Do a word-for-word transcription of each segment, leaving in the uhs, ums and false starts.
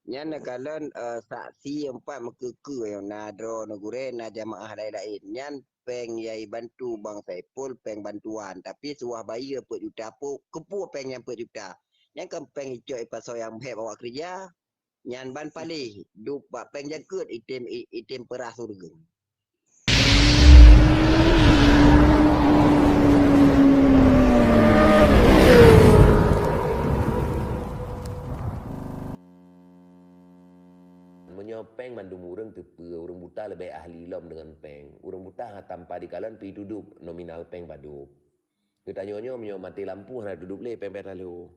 Nyan neukalon, eh, saksi empat meukeue-keue nyang na droeneuh gurée, na jamaah laén-laén. Nyan péng nyang ibantu Bang Saipul, péng bantuan. Tapi suah bayeue peuet juta, peue, keupeue péng nyang peuet juta. Nyan kan péng icok ipasoe nyang héb awak keureuja. Nyan ban paléh, dup bak péng jakeuet item, i-, item peurah sureueng. Meunyoe péng mandum ureuëng teupeue, ureuëng buta leubeh ahli lom deungon péng. Ureuëng buta tanpa jikalon pih tudub nominal péng padub. Geutanyoe nyoe meunyoe maté lampu hana tudub lé péng-péng talo.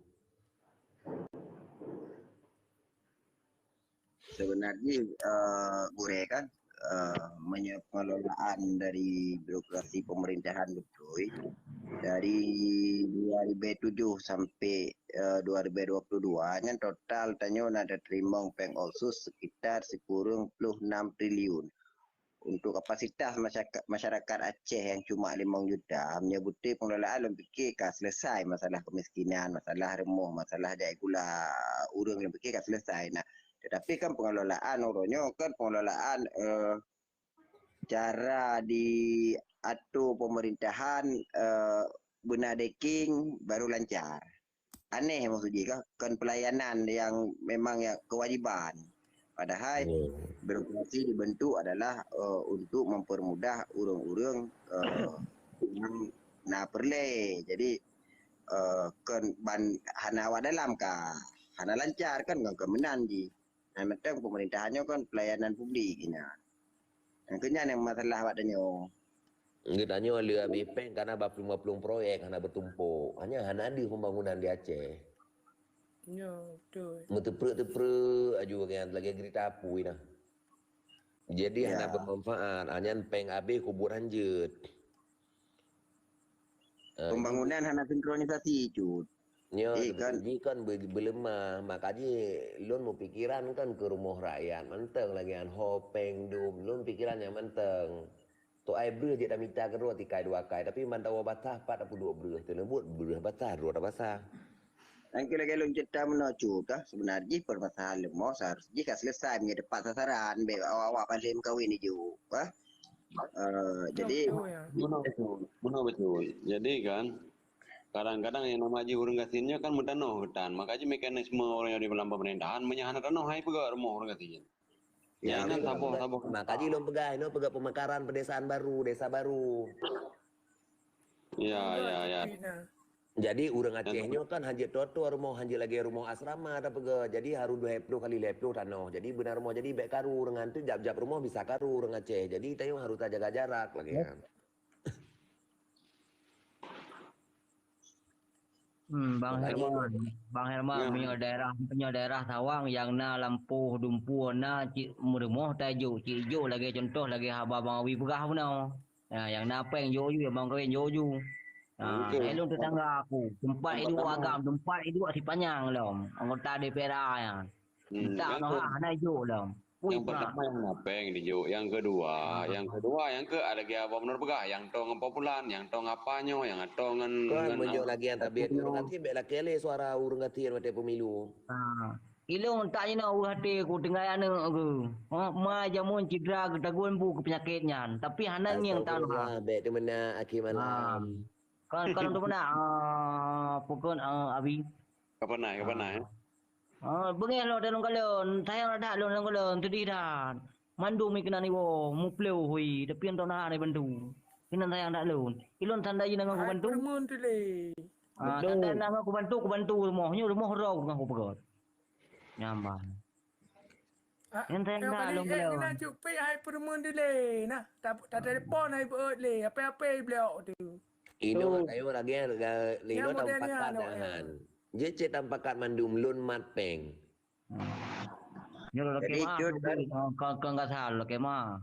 Sebenarnya, eh, gurée kan, eh, meunyoe pengelolaan dari birokrasi pemerintahan beutôi, dari dua ribu tujuh sampai, eh, dua ribu dua puluh dua, nyan total tanyoe na teurimong péng otsus sekitar sikureueng ploh enam triliun. Untuk kapasitas masyaka-, masyarakat Aceh nyang cuma limong juta, meunyoe beutôi pengelolaan lôn pike ka selesai masalah kemiskinan, masalah rumoh, masalah jai gula ureuëng lôn pike ka selesai. Nah, tetapi kan pengelolaan uroe nyoe kan pengelolaan, eh, cara diatur pemerintahan, eh, beuna daging baru lancar. Aneh maksud jih kah? Kon pelayanan yang memang ya kewajiban. Padahai birokrasi dibentuk adalah, eh, untuk mempermudah ureuëng-ureuëng, eh, yang na peureulée. Jadi, eh, kon ban hana awak dalam ka, hana lancar kan ngon keumenan jih. Nah, mantong pemerintahan nyoe kan pelayanan publik ina. Nyang keu nyan nyang masalah awak tanyoe. Geutanyoe le abéh péng kana bak plueng-plueng proyek hana beutumpok. Hanya hana deuh pembangunan di Aceh. Ya, betul. Meuteuprek-teuprek aju bagian lagée gerita apui nah. Jadi hana bermanfaat. Hanya péng abéh kuburan jeuet. Ah, pembangunan hana sinkronisasi, Cut. Nyoe eh, kan. Ji kan be-, beuleumah, maka ji lôn meupikiran kan keu rumoh rakyat mantong lagée nyan ho péng dum, lôn pikiran nyang mantong. Tok ai breueh jeuet tamita keudroe tikai dua kai, tapi mantong basah pat tapeuduek breueh, teuleubut breueh basah, droe basah. Nyang keu lagée lôn cerita meunoe Cut kah, sebenarnya permasalahan leumo seharusnya ka selesai meunyoe tepat sasaran, bék awak-awak paléh meukawen ijuk kah. Eh, jadi meunoe betul, meunoe betul. Jadi kan, kadang-kadang nyang nama jih ureuëng gasien nyoe kan meutanoh geutan. Maka jih mekanisme ureuëng nyang di dalam pemerintahan, meunyoe hana tanoh, hai peugah rumoh ureuëng gasien. Ya, nyan saboh-saboh. Maka jih lôn peugah, inoe peugah pemekaran pedesaan baru, desa baru. Ya, ya, ya. Jadi ureuëng Aceh nyoe kan hanjeuet trotoar rumoh, hanjeuet lagée rumoh asrama tapeugah. Jadi harôh dua ploh kali lhée ploh tanoh. Jadi beuna rumoh jadi bék karu ureuëng nyan, jap-jap rumoh bisa karu ureuëng Aceh. Jadi tanyoe harôh tajaga jarak lagée nyan. Hmm, Bang Herman, Bang Herman, meunyoe daerah, meunyoe daerah Sawang nyang na lampôh dumpeue na cit meurumoh tajok, cit jok lagée contoh lagée haba Bang Awi peugah bunoe. Ha, nyang na péng jok ju, nyang meukawen jok ju. Ha, ilôn tetangga aku, teumpat iduek agam, teumpat iduek sipanyang lom, anggota D P R A nyan. Entah noh hana jok lom. Nyang pertama nyang na péng dijok, nyang kedua, nyang kedua nyang keu lagée abang Nur peugah, nyang toe ngon Pak Pulan, nyang toe ngon apa nyoe, nyang toe ngon, kon ngon meunyoe lagée nyan tabet ureuëng gasien bék lakée lé suara ureuëng gasien watée pemilu. Ha. Ilôn tak jinoe ureuëng até ku tinggai aneuëk ku. Ha, ma jameun cidra geutagun bu keu peunyakét nyan, tapi hana ngieng tan ha. Bék teumeunak akhé malam. Kan, kan teumeunak, ah, pukon, ah, abi. Kapan naik, kapan naik? Ah, beungéh lôn, lôn kalon, sayang that lôn, lôn kalon, sedih that. Mandum keunan iwoe, mupleuh hui, tapi entah na hana bantu. Keunan sayang that lôn. Ilôn tanda jih ngon kubantu. Hai peurumoh tu lé. Ah, tanda ngon kubantu, kubantu rumoh. Nyoe rumoh rau ngon kupeugah. Nyaman. Ah, nyan sayang that lôn kalon. Kena cupik hai peurumoh tu lé. Nah, ta-, ta telepon hai beuet lé. Apa-apa beliau tu. Inoe, oh, tayoe lagée, linoe tamupakat dah han. Jeuet cit tamupakat mandum lôn mat péng. Hmm. Nyoe lôn lakée mah, kon, kon gasal lakée mah.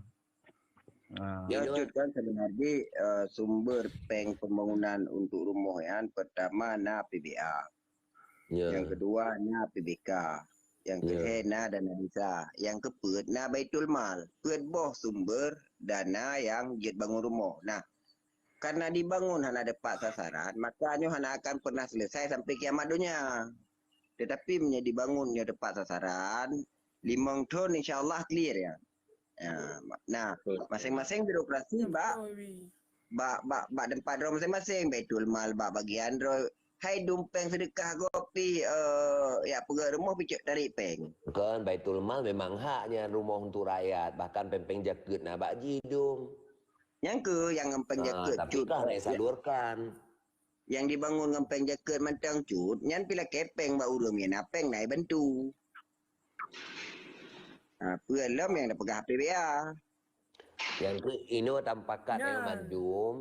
Ah. Nyoe Cut kan sebenarnya, eh, sumber péng pembangunan untuk rumoh nyan pertama na P B A. Ya. Nyang keudua na P B K. Nyang keuhée na dana desa. Nyang keupeuet na Baitul Mal. Peuet boh sumber dana nyang jeuet bangun rumoh. Nah, karena dibangun hana tepat sasaran, maka nyoe hana akan pernah selesai sampai kiamat donya. Tetapi meunyoe dibangun nyoe tepat sasaran, limong thon insya Allah clear ya. Ya, nah, masing-masing birokrasi bak, bak, bak, bak tempat droe masing-masing, Baitul Mal bak bagian droe. Hai dum péng seudeukah gob pi, eh, ya peugah rumoh picok tarik péng. Kon, Baitul Mal memang haknya rumoh untuk rakyat, bahkan péng-péng jakeuet na bak jih dum. Nyang keu yang ngon péng jakeuet tapi cut, kah nak salurkan. Yang dibangun ngon péng jakeuet mantong cut, nyan pih lakée péng bak ureuëng nyang na péng na bantu. Ha, peue lom nyang tapeugah P B A. Nyang keu inoe tampakat nyoe mandum.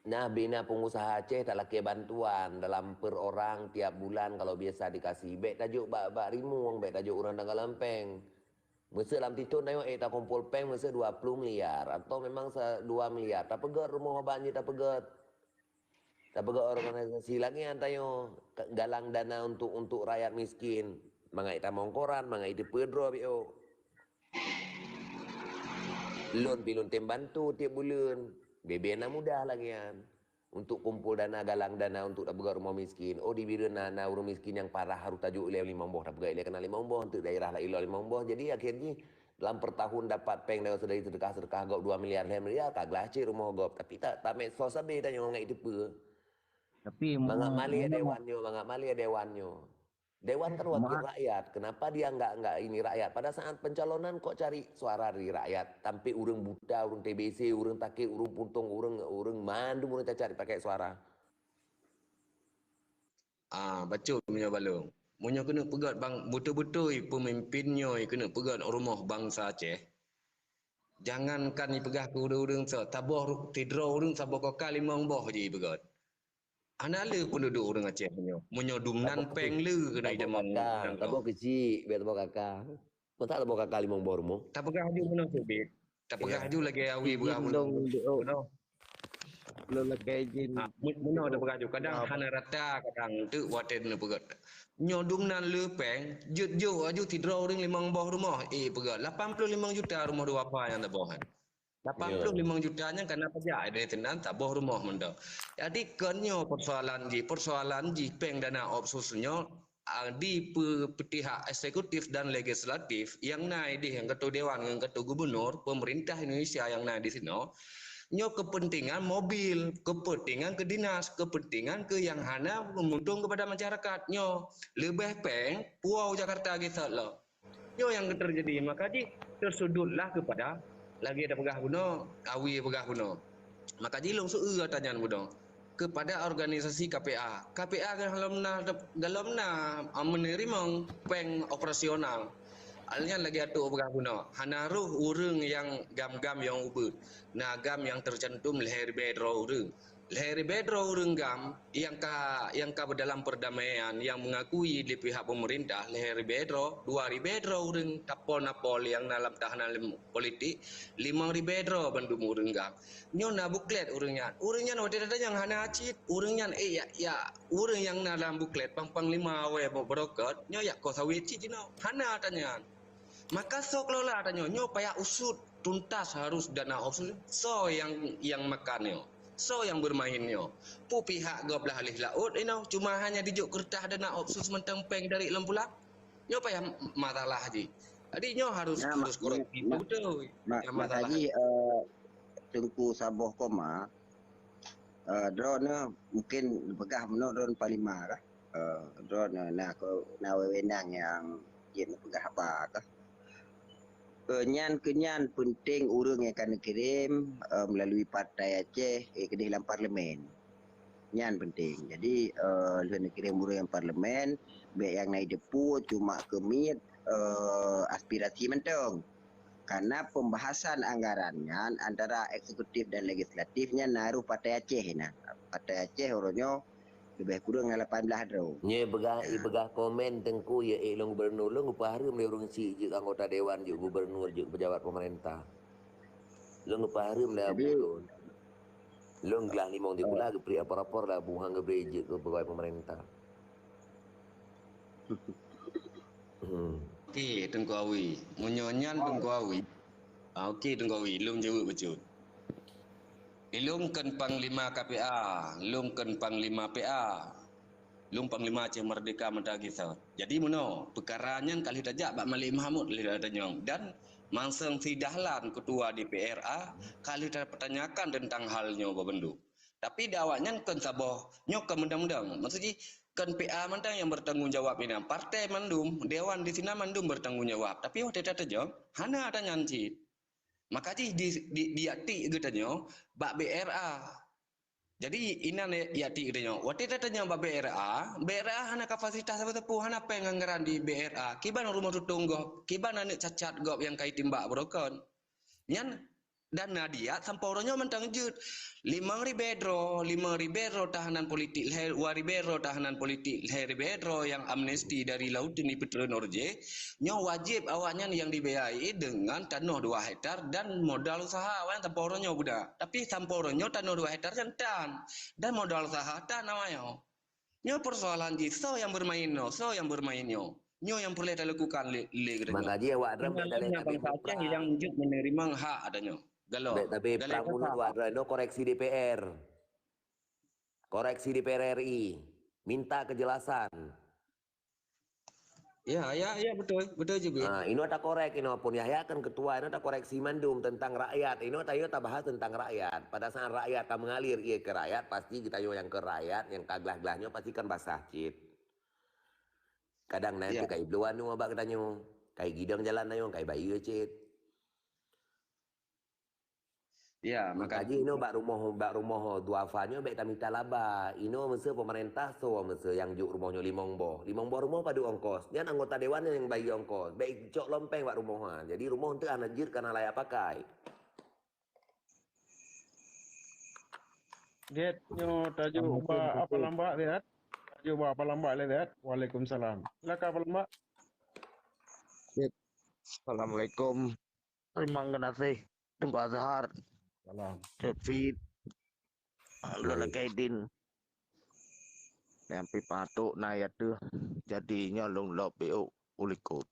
Nah, bina pengusaha Aceh tak lakée bantuan dalam per orang tiap bulan kalau biasa dikasih. Bék tajok bak, bak rimueng, bék tajok urang tanggalan péng. Meuseu lam titun tanyoe ék takumpul péng meuseu dua puluh miliar atau memang sa-, dua miliar. Tapeugét rumoh banjir tapeugét. Tapeugét organisasi lagée nyan tanyoe galang dana untuk, untuk rakyat miskin. Mangat itamong koran, mangat iteupeue droe biôk. Lôn pi lôn tem bantu tiep buleuen. Bebe na mudah lagée nyan. Untuk kumpul dana, galang dana untuk tapeugét rumoh miskin. Oh, di Bireuen na, na ureuëng miskin nyang parah harôh tajok ilée limong boh, tapeugét ilée keunan limong boh, untuk daerah laén ilée limong boh. Jadi, akhé jih dalam per tahun dapat péng dari seudeukah-seudeukah gob dua miliar, lhée miliar, ka glah cit rumoh gob. Tapi ta, ta medsos sabe tanyoe ngon iteupeue. Tapi mangat malée dewan nyoe, mangat malée dewan nyoe. Dewan kan wakil rakyat. Kenapa dia enggak, enggak ini rakyat? Pada saat pencalonan kok cari suara dari rakyat? Sampai ureuëng buta, ureuëng T B C, ureuëng sakét, ureuëng puntông, ureuëng, ureuëng mandum ureuëng cacat dipakai suara. Ah, bacut meunyoe balong. Meunyoe keuneuk peugét bang, beutôi-beutôi peumimpin nyoe keuneuk peugét rumoh bansa Aceh. Jangankan ipeugah keu ureuëng-ureuëng sa, saboh ru-, sidroe ureuëng saboh kaka limong boh jih ipeugét. Hana le penduduk ureuëng Aceh meunyoe. Meunyoe dumnan péng le keuneuk idamong. Saboh keuchik, biar saboh kaka. Masa saboh kaka limong boh rumoh? Tapeugah aju meunoe cit, Bit. Tapeugah aju lagée awi peugah meunoe. Lôn lakée jin. Ah, meunoe tapeugah aju. Kadang hana rata, kadang teuk watée neupeugét. Nyoe dumnan le péng, jeuet jok aju sidroe ureuëng limong boh rumoh. Eh, peugét lapan puluh limong juta rumoh dua pa nyang taboh nyan. Lapan puluh limong juta nyan kana pajak deh teunan taboh rumoh mantong. Jadi kon nyoe persoalan jih, persoalan jih péng dana otsus nyoe, ah, di pe-, petihak eksekutif dan legislatif nyang na ideh nyang ketua dewan ngon ketua gubernur pemerintah Indonesia nyang na di sinoe, nyoe kepentingan mobil, kepentingan keu dinas, kepentingan keu nyang hana menguntungkan kepada masyarakat. Nyoe leubeh péng puwoe Jakarta geuset lom. Nyoe nyang teujadi, maka jih teusudutlah keupada lagée tapeugah bunoe, awi peugah bunoe. Maka jih lôn seueu ata nyan bunoe keupada organisasi K P A. K P A galom na, galom na, a, meuneurimong péng operasional. Hal nyan lagée atoe peugah bunoe, hana roh ureuëng nyang gam-gam nyang ubit. Na gam nyang teucantum lhée ribée droe ureuëng. Lhée ribée droe ureuëng gam nyang ka, nyang ka dalam perdamaian nyang mengakui di pihak pemerintah, lhée ribée droe, dua ribée droe ureuëng tapol-napol nyang na lam tahanan lim-, politik, limong ribée droe bandum ureuëng gam. Nyoe na buklet ureuëng nyan. Ureuëng nyan watée datang nyang hana cit, ureuëng nyan, eh, ya, ya, ureuëng nyang na dalam buklet, pang panglima awai beureukat, nyoe yak koh sawét cit jinoe. Hana ata nyan. Maka soe kelola tanyoe, nyoe payah usut tuntas harus dana otsus. Soe nyang, nyang makan nyoe? Soe nyang bermain nyoe? Peue pihak gob lah alih laôt inoe, cuma hanya dijok keureutah dana otsus mantong péng dari lom pulang. Nyoe payah masalah jih. Jadi nyoe harus, harus koreksi beutôi. Nyang masalah jih, eh, Teungku saboh koma, eh, droeneuh mungkin peugah meunoe droeneuh panglima kah? Eh, droeneuh na ko-, na wewenang nyang jeuet neupeugah haba kah? Eh, nyan keu nyan penting ureuëng nyang ka neukirém, eh, melalui Partai Aceh, eh, keudeh lam parlemen. Nyan penting. Jadi, eh, lheueh neukirém ureuëng nyang parlemen, bék nyang na ideupue cuma keumiet, eh, aspirasi mantong. Karena pembahasan anggaran nyan antara eksekutif dan legislatif nyan na rôh Partai Aceh na. Partai Aceh uroe nyoe leubeh kureueng na lapan blaih droe. Nyoe peugah, ipeugah komen Teungku, ya, eh, lôn gubernur, lôn geupeuhareuem lé ureuëng syiek jeuet anggota dewan, jeuet gubernur, jeuet pejabat pemerintah. Lôn geupeuhareuem lé Abu Lôn. Lôn glah limong di pula geupri apor-apor lé Abu Han geubri jeuet keu pegawai pemerintah. Hmm. Okey, Teungku Awi. Meunyoe nyan Teungku Awi. Ah, okey, Teungku Awi, lôn jaweueb bacut. Ilôn kon panglima K P A, lôn kon panglima P A. Lôn Panglima Aceh Merdeka mantong gisa. Jadi meunoe, peukara nyan ka lheueh tajak bak Malik Mahmud lheueh tanyong dan Manseng Sidahlan, Ketua D P R A, ka lheueh tapertanyakan teuntang hal nyoe bak bandum. Tapi di awaknyan kon saboh, nyoe kon meudang-meudang. Maksud jih, kon P A mantong nyang bertanggung jawab inan. Partai mandum, dewan di sinan mandum bertanggung jawab. Tapi watée tatanyong, hana ata nyan cit. Maka jih di, di, di atik geutanyoe bak B R A. Jadi inan ya atik geutanyoe. Watée tatanyong bak B R A, B R A hana kapasitas sapeue-sapeue, hana péng anggaran di B R A. Kiban rumoh tutong gob, kiban aneuk cacat gob nyang ka jitimbak beurokon. Nyan dan na diat sampoe uroe nyoe mantong jeuet. Limong ribée droe, limong ribée droe tahanan politik lhée, dua ribée droe tahanan politik lhée ribée droe nyang amnesti dari Laut Tuni Peutreun Orje, nyoe wajéb awaknyan nyang dibiayai deungon tanoh dua hektar dan modal usaha awaknyan sampoe uroe nyoe buda. Tapi sampoe uroe nyoe tanoh dua hektar nyan tan dan modal usaha tan awaknyoe. Nyoe persoalan jih, soe nyang bermain nyoe, soe nyang bermain nyoe. Nyoe nyang peureulée talakukan lé, lé geutanyoe. Maka jih awak droe bèk talé tabé bangsa Aceh nyang jeuet menerima hak atanyoe. Galak. Bèk tabé galak prang mulut awak droe, koreksi D P R. Koreksi D P R R I. Minta kejelasan. Ya, ya, ya, betul. Betul juga. Ha, inoe takorek inoe pun Yahya kan ketua, inoe takoreksi mandum tentang rakyat. Inoe tayo tabahas tentang rakyat. Pada saat rakyat ka mengalir ié ke rakyat, pasti geutanyoe nyang ke rakyat, nyang ka glah-glah nyoe pasti kan basah cit. Kadang na ya. Kai bloe anu bak geutanyoe, kai gidong jalan tanyoe, kai bayeue cit. Ya, maka jih inoe bak rumoh, bak rumoh duafa nyoe bèk tamita laba. Inoe meuseu pemerintah soe meuseu nyang jok rumoh nyoe limong boh. Limong boh rumoh padub ongkos. Nyan anggota dewan nyang bayeue ongkos. Bèk cok lompeng bak rumoh nyan. Jadi rumoh eunteuk hana jeuet kana layak pakai. Gét nyoe tajok bak apa lambak lihat? Tajok bak apa lambak lihat? Waalaikumsalam. Silakan apa lambak. Gét. Assalamualaikum. Terima kasih Teungku Azhar. Salam. Cek Fit. Lula Kaidin. Nyang pi patok na ya tu. Jadi nyoe lôn lop beuk ulikot.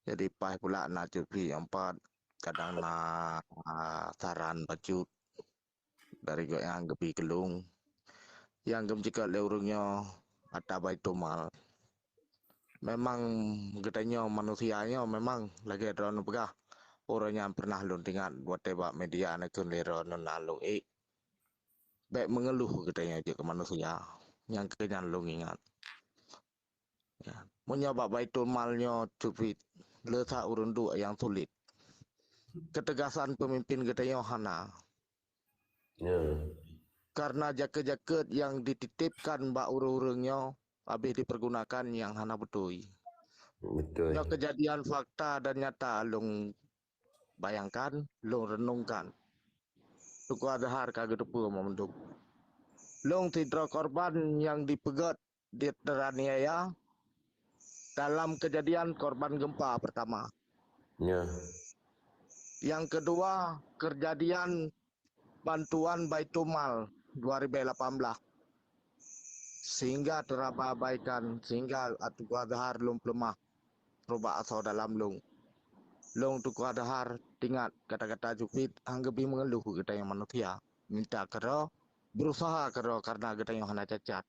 Jadi paih pula na Cek Fit nyang pat kadang na, ah, saran bacut. Dari gobnyan geubi keu lôn. Nyang geumeuceukat lé ureuëng nyoe ata Baitumal. Memang geutanyoe manusia nyoe memang lagée droeneuh peugah, uroe nyan pernah lôn teuingat watée bak media neukheun lé droeneuh na lôn ék. Bék meungeuluh geutanyoe jeuet keu manusia, nyang keu nyan lôn ingat. Ya. Meunyoe bak Baitumal nyoe teubiet, le that ureuëng duek nyang sulet. Keutegasan peumimpén geutanyoe hana. Ya. Karena jakeuet-jakeuet nyang dititipkan bak ureuëng-ureuëng nyoe habéh dipergunakan nyang hana beutôi. Betul. Nyoe keujadian fakta dan nyata lôn bayangkan, lôn renungkan. Teungku Azhar ka geuteupeue mandum. Lôn sidroe korban nyang dipeugét, dianiaya dalam keujadian korban gempa pertama. Ya. Nyang keudua, keujadian bantuan Baitumal dua ribu lapan belas. Sehingga terabaikan, sehingga Teungku Azhar lôn peuleumah rubak asoe dalam lôn. Lôn Teungku Azhar teuingat kata-kata Cek Fit, han geubi meungeuluh geutanyoe manusia. Minta keudroe, berusaha keudroe karena geutanyoe hana cacat.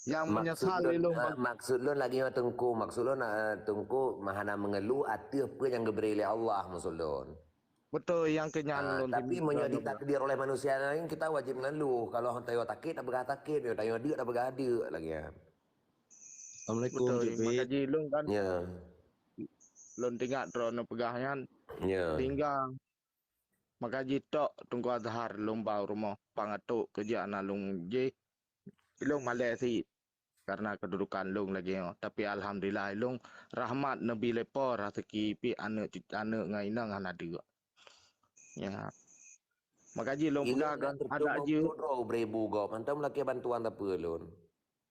Nyang meunyeusal lé lôn, eh, maksud lôn lagée nyoe Teungku, maksud lôn, eh, Teungku hana meungeuluh ateueh peue nyang geubri lé Allah, maksud lôn. Beutôi, nyang keu nyan lôn tapi meunyoe ditakdir oleh manusia laén, kita wajéb ngeuluh. Kalau han tayo sakét, tapeugah sakét, meunyoe tayo deuk, tapeugah deuk lagée nyan. Assalamualaikum. Beutôi, Cek Fit. Maka jih lôn kan. Ya. Lôn teuingat droeneuh peugah nyan. Ya. Sehingga maka jih tok Teungku Azhar lôn ba u rumoh pangatok keujak na lôn jih. Ilôn malée sit karena keududukan lôn lagée nyoe. Tapi alhamdulillah ilôn rahmat neubi lé Po raseuki pih aneuëk, aneuëk ngon inong hana deuk. Ya. Maka jih lôn peugah adak jeuet. Droe bri bu gob mantong lakée bantuan tapeue lôn.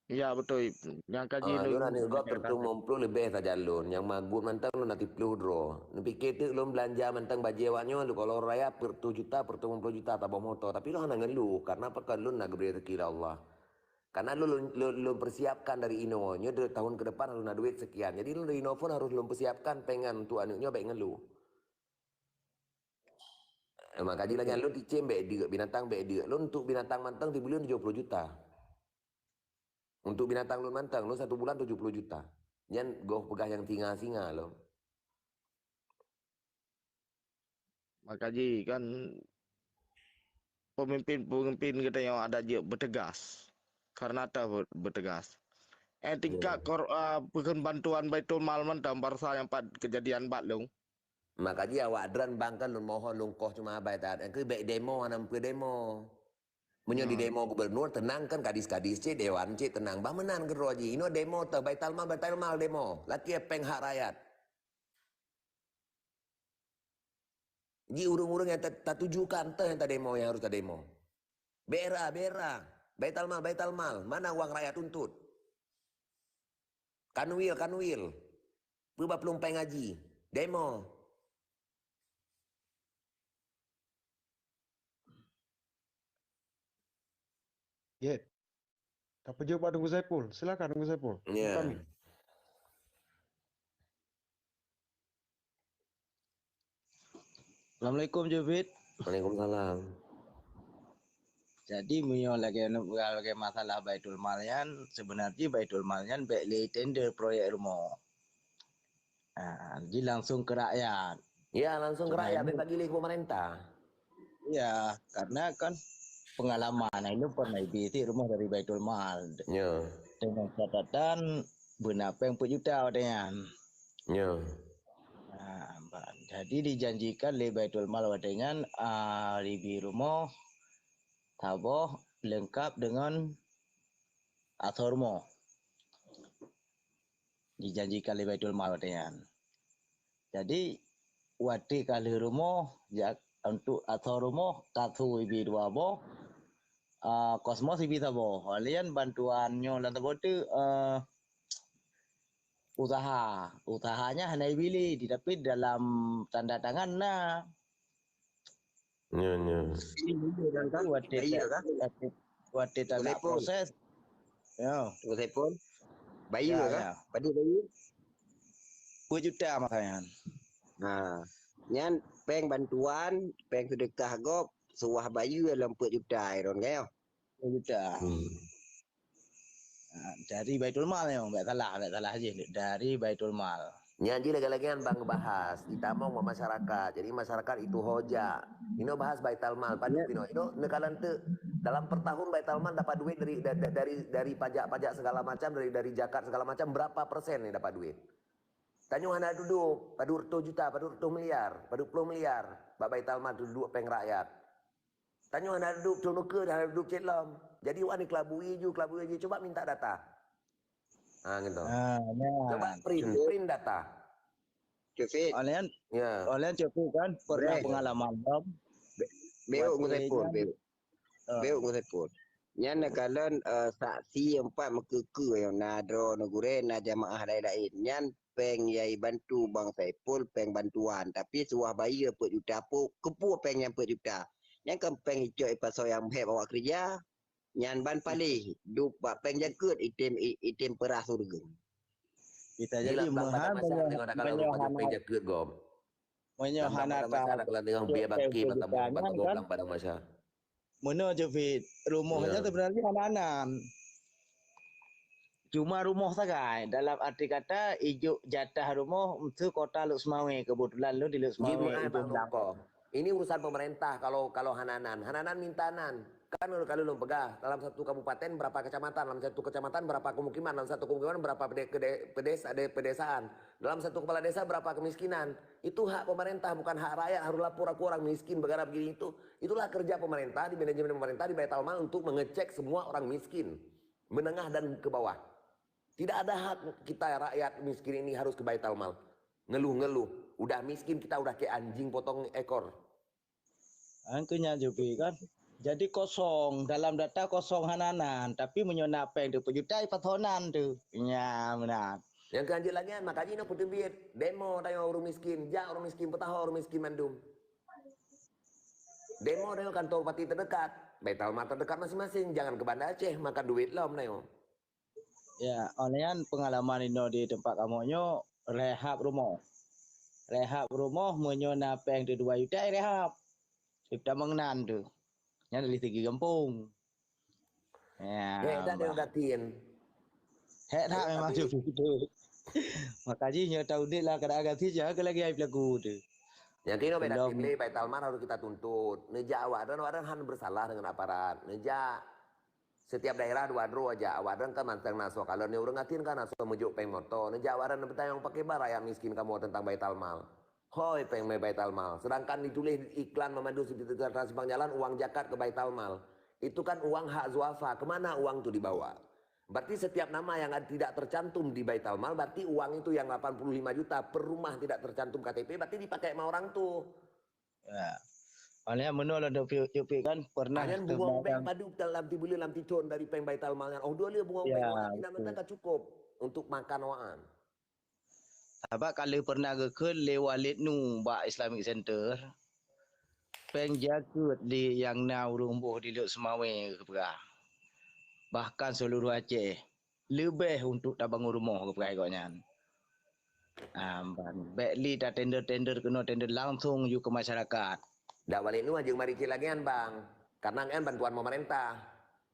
Ya beutôi. Nyang ka jih lôn aneuëk gob teureutung limong ploh leubeh saja lôn. Nyang magun mantong lôn na siploh droe. Neupike teuk lôn beulanja mantong bajée awak nyoe lôn kalau raya peuet reutôh juta, peuet reutôh limong ploh juta taboh moto. Tapi lôn hana ngeuluh karena pakon lôn na geubri rezeki lé Allah. Karena lôn, lôn, lôn persiapkan dari inoe, nyoe dari tahun ke depan harus na duit sekian. Jadi lôn dari inoe pun harus lôn persiapkan pengen untuk aneuëk nyoe bék ngeuluh. Eh, maka jih lagée lôn cicém bék deuk, binatang bék deuk. Lôn untuk binatang mantong sibuleuen tujoh ploh juta. Untuk binatang lôn mantong, lôn satu bulan tujuh puluh juta. Nyan goh peugah nyang singa-singa lom. Maka ji kan pemimpin-pemimpin kita yang ada je bertegas. Karena tak ber- bertegas. Eh tingkat kor, uh, peukheun bantuan Baitul Mal mantong barsa yang pat kejadian bat lung. Maka ji awak dran bang kan lôn mohon lôn koh cuma abai tat. Engke baik demo hana meupeue demo. Meunyoe di demo gubernur tenang kan kadis-kadis cit dewan cit tenang bah meunan keudroe ji. Inoe demo teuh Baitul Mal Baitul Mal demo. Lakée péng hak rakyat. Ji ureuëng-ureuëng nyang ta- tatujukan teuh nyang tademo nyang harus tademo. Bera, bera. Baitul mal, baitul mal. Mana uang rakyat tuntut? Kanwil, kanwil. Peue bak pelumpeng haji? Demo. Jeuet. Tapeujeuet bak Teungku Saipul. Silakan Teungku Saipul. Ya. Kami. Assalamualaikum Jufit. Waalaikumsalam. Jadi meunyoe lagèe lagèe masalah Baitul Mal nyan, sebenarnya Baitul Mal nyan bèk lé tender proyek rumoh. Ha, jadi langsung ke rakyat. Ya, langsung ke rakyat, bèk bagi lé ke pemerintah. Ya, karena kan pengalaman, nah, ini pernah ibiti rumah dari Baitul Mal. Ya. Dengan catatan beuna péng peuet juta watèe nyan. Ya. Ha, jadi dijanjikan lé Baitul Mal watèe nyan, ah, ribi rumoh, saboh leungkap deungon asoe rumoh. Dijanjikan lé Baitul Mal watèe nyan. Jadi watèe ka lheueh rumoh, jak untuk asoe rumoh, kasu ibi dua boh, ah, kosmos ibi saboh. Lé nyan bantuan nyoe lam saboh teuk, eh, usaha. Usahanya hana ibi lé, tapi dalam tanda tangan na. Nyo nyo. Watèe watèe tak proses. Ya. Teungku Saipul. Bayeue kah? Padum bayeue? Dua juta masa nyan. Ha. Nyan péng bantuan, péng seudeukah gob, suwah bayeue lom peuet juta iron kah? Dua juta. Hmm. Ha, dari Baitul Mal nyoe, bèk salah, bèk salah jih. Dari Baitul Mal. Nyan jih lagèe-lagèe nyan bang bahas, itamong bak masyarakat. Jadi masyarakat itu hoja. Inoe bahas Baitul Mal, padum inoe. Inoe neukalon teuk dalam per tahun Baitul Mal dapat duit dari da- da- dari dari pajak-pajak segala macam, dari dari zakat segala macam berapa persen ni dapat duit? Tanyoe hana dudoe, padum reutôh juta, padum reutôh miliar, padum ploh miliar bak Baitul Mal dudoe péng rakyat. Tanyoe hana dudoe beutôi meukeue, hana dudoe cit lom. Jadi wani kelabui ju, kelabui ju, cuba minta data. Ha gitu. Ha, nyan. Cuba print, print data. Cufit. Oleh Ya. oleh cukup kan pernah Boleh. Pengalaman lom. Beuk Teungku Watèe Saipul, nyan- beuk. Ah. Beuk Teungku Saipul. Nyan neukalon eh, saksi empat meukeue-keue nyang na droe neugurèe, na jamaah laén-laén. Nyan péng nyang ibantu Bang Saipul péng bantuan, tapi suwah bayeue peuet juta pu- keupeue péng nyang peuet juta. Nyan kan péng icok ipasoe nyang bheb awak keureuja. Nyan ban paléh dup bak péng jakeuet item i- item peurah surga. Kita jadi Jilah bang meuhan padang masyarakat tengok dah kalau meunyoe padang hana péng jakeuet gom. meunyoe Bang hana padang masyarakat kalau tengok biaya baki mata bang kan bang padang masyarakat. Meunyoe Jufit, rumoh Ya. nyan sebenarnya hana nan. Cuma rumoh sagai, dalam arti kata ijok jatah rumoh meusu kota Lhokseumawe, kebetulan lôn di Ji Lhokseumawe meu'ah itu bang blang. Longko. Ini urusan pemerintah. Kalau kalau hana nan, hana nan minta nan. Kan kalau lôn peugah dalam satu kabupaten berapa kecamatan, dalam satu kecamatan berapa kemukiman, dalam satu kemukiman berapa pede- kede- pedes- ada pedesaan, dalam satu kepala desa berapa kemiskinan. Itu hak pemerintah, bukan hak rakyat harus lapor aku orang miskin begana begini itu. Itulah kerja pemerintah di manajemen pemerintah di Baitul Mal untuk mengecek semua orang miskin, menengah dan ke bawah. Tidak ada hak kita rakyat miskin ini harus ke Baitul Mal. Ngeluh-ngeluh, udah miskin kita udah kayak anjing potong ekor. Kan keu nyan Jufit kan. Jadi kosong, dalam data kosong hana nan, tapi meunyoe na péng dua puluh juta ipasoe nan tu. Nya meunan. Yang kelanjut lagi kan, makanya nak peuteubiet demo tayong orang miskin, jak orang miskin, petaho orang miskin mandum. Demo tayong kantor bupati terdekat, Baitul Mal terdekat masing-masing, jangan ke Banda Aceh makan duit lom tayong. Ya, oleh nyan pengalaman inoe di tempat kamoe nyoe rehab rumoh. Rehab rumoh meunyoe na péng tu dua juta rehab. Ipta mengenan tu. Nyan dari segi gampông. Ya. Eh, dah ada datin. Hek that memang tu. Makajih nyoe taudit lah kada agak sih, jangan lagi ai pelaku tu. Nyang keunoe beda tim lé Baitul Mal harus kita tuntut. Neujak awak dan awak dan han bersalah dengan aparat. Neujak setiap daerah dua droe aja. Awak dan kan manteng naso. Kalau ni urang atin kan naso meujok peng moto. Neujak awak dan bertanya pakai bar rakyat miskin kamu tentang Baitul Mal. Hoi peng mai Baitul Mal. Sedangkan ditulis iklan memandu seperti simpang jalan uang zakat ke Baitul Mal. Itu kan uang hak zuafa. Kemana uang tu dibawa? Berarti setiap nama yang ada, tidak tercantum di Baitul Mal, berarti uang itu yang lapan puluh lima juta per rumah tidak tercantum K T P, berarti dipakai sama orang tu. Ya. Oleh meunoe lah David David kan pernah Hanya bunga peng padu dalam tibulan dalam titon dari peng Baitul Mal nyan. Oh dua le bunga peng ya, wah, tidak mentang cukup untuk makan waan. Sabab ka lheueh pernah geukheun lé Walid Nu bak Islamic Center, péng jakeuet di nyang na ureuëng boh di Lhokseumawe geupeugah, bahkan seuluruh Aceh leubeh untuk tabangun rumoh geupeugah gobnyan. Ban bék li tatender-tender keunoe tender langsong ju keu masyarakat. Dak Walid Nu hajeueng marit cit lagée nyan bang, karena nyan bantuan pemerintah.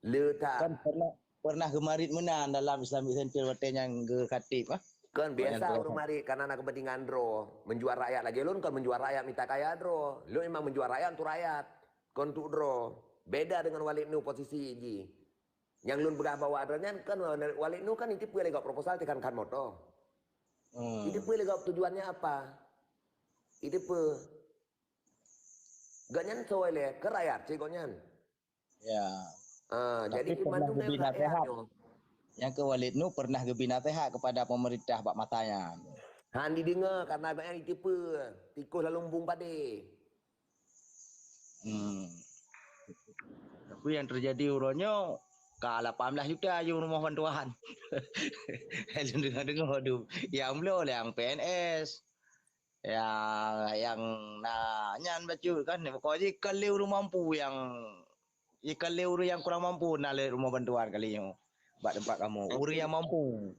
Le that. Kan pernah Pernah geumarit meunan dalam Islamic Center watée nyang geukhatib ah. Kon biasa ureuëng marit kana na keupeuntingan droe. Menjual rakyat lagée lôn kon menjual rakyat mita kaya droe. Lôn memang menjual rakyat untuk rakyat. Kon untuk droe. Beda dengan Walid Nu posisi ji. Nyang lôn peugah bahwa droe nyan kan Walid Nu kan itu peulegok proposal tekan kan moto. Hmm. Itu peulegok tujuannya apa? Itu pe Gobnyan soe lé ke rakyat cit gobnyan. Ya. Ha, jadi pernah geubri nasehat. Nyang keu Walid Nu pernah geubri nasehat kepada pemerintah bak masa nyan. Han dideungoe karena banyak ditipu. Tikus lalu mumbung pade. Hmm. Tapi yang terjadi uroe nyoe ka lapan belas juta aju rumoh bantuan. Lôn deungoe-deungoe tu. Yang bloe lé yang P N S. Ya, nyang na nyan bacut kan, pokok jih ka lé ureuëng mampu nyang, jih ka lé ureuëng nyang kurang mampu na lé rumoh bantuan kali nyoe bak teumpat kamoe. Ureuëng nyang mampu.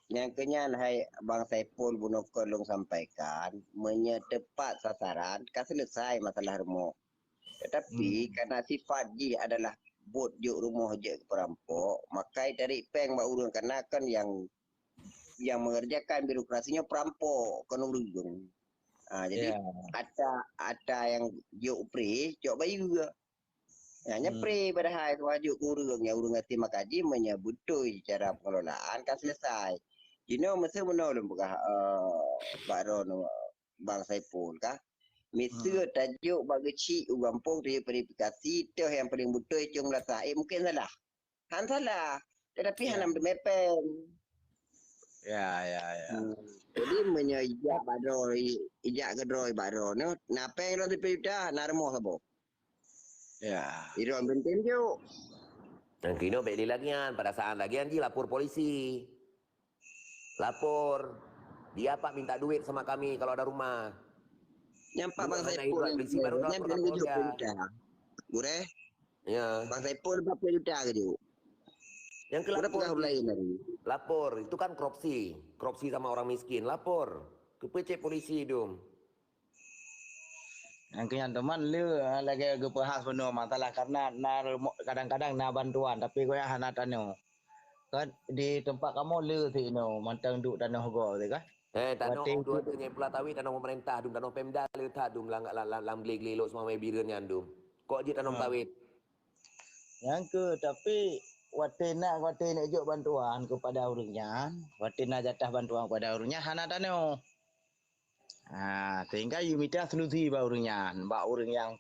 Nyang keunyan hai Bang Saipul bunoe kon lôn sampaikan, meunyoe teupat sasaran ka seuleusai masalah rumoh. Tetapi hmm. Karena sifat jih adalah buet jok rumoh jeuet keu peurampok, makai tarik péng bak ureuëng kana kan nyang yang mengerjakan birokrasi nyoe perampok kon ureuëng. Ha, jadi yeah. Ata ata yang jok upre cok bayeue. Ya, hmm. Nyepre padahai tu jok ureuëng yang ureuëng até makaji menyebutui cara pengelolaan kan selesai. Jinoe mesti meunoe lôn peugah uh, Pak Ron Bang Saipul kah. Mesti hmm. Tajuk bagi cik u gampong tu verifikasi teh yang paling betul cung lasah. Eh mungkin salah. Han salah, tetapi ya. Hana meuteumé péng. Ya, ya, ya. Hmm. Jadi meunyoe ijak bak droe, ijak keu droe bak droe nyoe, na péng droe siplôh juta, na rumoh saboh. Ya. Droe meuntén juk. Nang kinoe bék lé lagée nyan, pada saat lagée nyan jih lapor polisi. Lapor. Dia pak minta duit sama kami kalau ada rumah. Nyampak bang Saipul yang bisi baru dapat lapor dia. Gureh? Ya. Bang Saipul berapa juta ke tu? Yang ke lapor. Berapa lain tadi? Lapor. Itu kan korupsi. Korupsi sama orang miskin. Lapor. Kepecek polisi dong. Nyang keu nyan teuma le lagée geupeuhas bunoe masalah karena na kadang-kadang na bantuan tapi goyang hana tanoh. Kan di tempat kamoe le sinoe mantong duek tanoh goe teuh kan. Eh tanoh dua tu nyang pula tawit tanoh pemerintah dum tanoh Pemda le that dum lam lam lam gle-gle lok seumawai bireuen nyan dum. Kok jeuet tanoh tawit. Nyang keu tapi watée nak watée nak jok bantuan kepada ureuëng nyan, watée na jatah bantuan kepada ureuëng nyan hana tanoh. Ha, sehingga yue mita solusi bak ureuëng nyan, bak ureuëng nyang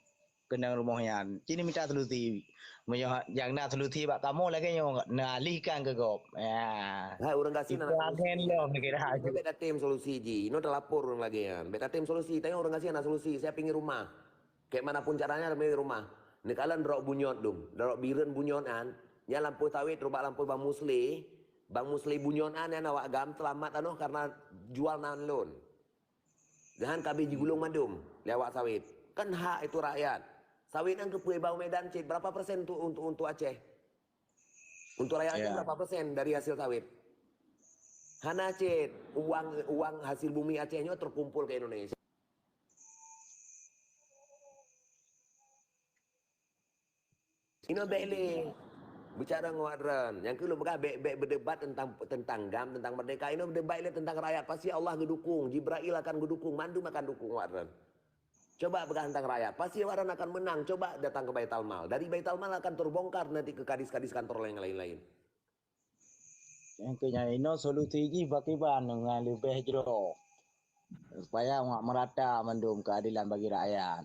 keunong rumoh nyan. Cit mita solusi. Meunyoe nyang na solusi bak kamoe lagée nyoe neualihkan keu gob. Ya. Hai ureuëng gasien na solusi. Bék tatem solusi jih. Inoe talapor ureuëng lagée nyan. Bék tatem solusi. Tanyong ureuëng gasien na solusi. Siapa ingin rumah? Kek mana pun caranya demi rumah. Neukalon droe bunyot dum. Droe bireuen bunyot an. Nyan lampôh sawét rubak lampôh bang Musli. Bang Musli bunyot an nyan awak gam seulamat tanoh karena jual nan lôn. Gahan ka abéh jigulong mandum lé awak sawét. Kan hak itu rakyat. Sawét nyan keupeue bak u Medan cit berapa persen untuk untuk untuk Aceh? Untuk rakyat Aceh berapa persen dari hasil sawét? Hana cit uang uang hasil bumi Aceh nyoe terkumpul ke Indonesia. Inoe bék lé. Bicara ngon awak droen. Nyang keuh lôn peugah, bèk, bèk berdebat tentang, tentang GAM, tentang merdeka. Inoe berdebat lé tentang rakyat. Pasti Allah geudukung, Jibrail akan geudukung, mandum akan dukung awak droen. Coba peugah tentang rakyat. Pasti awak droen akan menang. Coba datang ke Baitul Mal. Dari Baitul Mal akan terbongkar nanti ke kadis-kadis kantor yang lain-lain. Nyang keu nyan inoe solusi jih pakriban nyang leubeh jroh, supaya mak meurata mandum keuadilan bagi rakyat.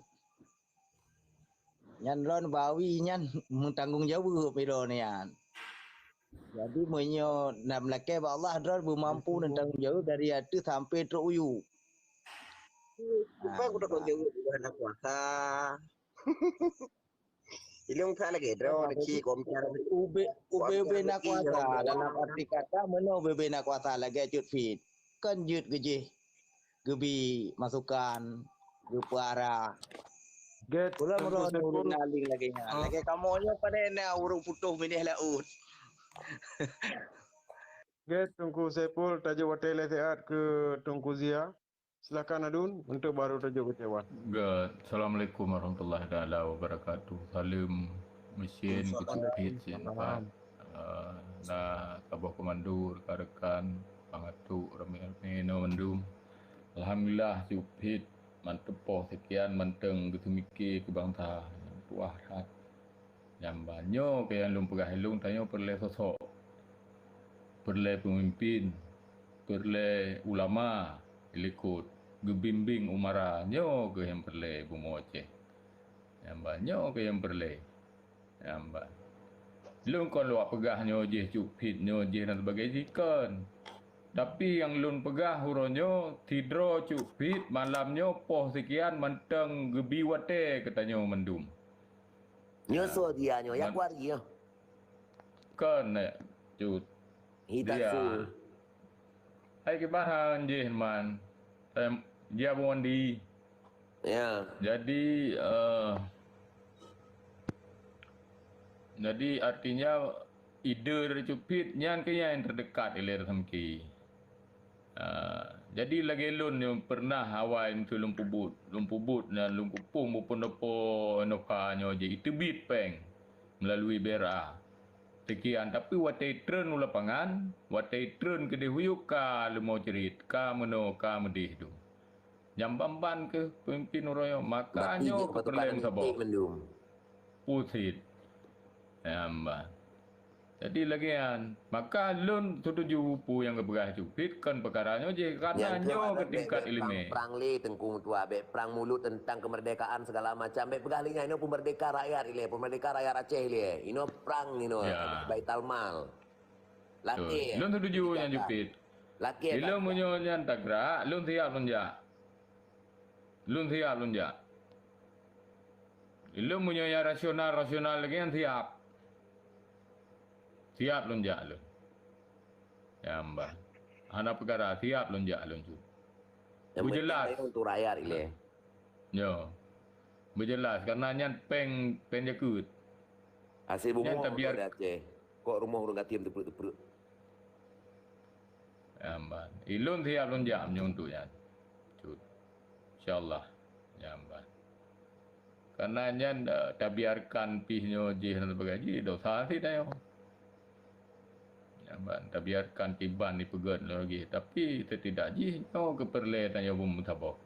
Nyan lôn bawi nyan meutanggong jaweueb ilôn nyan. Jadi meunyoe na meulakèe bak Allah, droe beumampu neutanggong jaweueb dari ateueh sampai trok u yup. Bukan ku takut jaweueb bukan kuasa. Ilung that lagèe droe, kecil, kau bicara. Ube, ube, ube na kuasa. Dalam arti kata, meunoe ube, ube na kuasa lagèe Cut Fit. Kan jeuet geujih, geubi masukan, geupeuara. Get, Kula meurok nurun aling lagèe nyan. Lagèe kamoe nyoe padahai na ureueng putôh minéh laôt. Get, Teungku Saiful, tajak watèe lé siat keu Teungku Zia. Silakan Adun untuk baru tajuk kecewa. Good. Assalamualaikum warahmatullahi taala wabarakatuh. Saleuem meusén keu Cut Fit, Cut Fit. Eh, na saboh komando, rekan-rekan, pangatuk, ramé-ramé inoe mandum. Alhamdulillah, Cut Fit manteupoh sekian mantong geuseumiké keu bansa. Tuah that. Nyang ba nyoe keuh nyang lôn peugah ilung, tanyoe peureulèe sosok, peureulèe peumimpin, peureulèe ulama, likot, geubimbéng umara, nyoe keuh nyang peureulèe bumoe Aceh. Nyang ba nyoe keuh nyang peureulèe. Nyang ba. Lôn kon lôn peugah nyoe jih Cut Fit, nyoe jih dan sebagainya, kon. Tapi nyang lôn peugah uroe nyoe, sidroe Cut Fit malam nyoe poh sekian mantong geubi watèe keu tanyoe mandum. Nyoe soe dia nyoe, ya kuari nyoe. Kon, eh, Cut. Hita dia. Hai kiban han jih man. Em, dia Buwandi. Ya. Jadi, eh, jadi artinya ide dari Cut Fit nyan keuh nyang terdekat ilèe Samki. Ah, jadi lagèe lôn nyang pernah awai meuseu lôn peubuet, lôn peubuet nyan lôn kupeung beupeundopo Innova nyoe jih iteubiet pèng meulalu B R A. Sekian, tapi watèe treun u lapangan, watèe treun keudéh u yup ka leumo ceurit, ka meunoe, ka meudéh tu. Nyang ban-ban keuh peumimpin uroe nyoe, maka nyoe keuh peureulèe meusaboh. Pusit. Nyang ban. Jadi lagèe nyan, maka lôn setuju peue nyang geupeugah Cut Fit kon peukara nyoe jih, karena nyoe keu tingkat ileumèe. Perang lé Teungku Meutua, bèk perang mulut tentang kemerdekaan segala macam, bèk peugah lé nyan, inoe peumerdeka rakyat ilèe, peumerdeka rakyat Aceh ilèe. Inoe perang inoe, Baitul Mal. Lakèe. Lôn setuju nyan Cut Fit. Lakèe. Ilôn meunyoe nyan tagrak, lôn siap lôn jak. Lôn siap lôn jak. Ilôn meunyoe nyang rasional-rasional lagèe nyan siap. Siap lôn jak lôn. Nyang ban. Hana peukara, siap lôn jak lôn Cut. Beujeulaih. Untuk rakyat ilèe. Nyoe. Beujeulaih, karena nyan pèng, pèng jakeuet. Aset bumoe tabiar di Aceh. Kok rumoh ureueng gasien teupreuek-teupreuek. Nyang ban. Ilôn siap lôn jak meunyoe untuk nyan. Cut. Insya Allah. Nyang ban. Karena nyan, eh, tabiarkan pih nyoe jih dan sebagainya, jih dosa sit nyoe. Nyang ban. Tabiarkan kiban dipeugèt lagèe. Tapi setidak jih nyoe keuh peureulèe tanyoe beumeusaboh.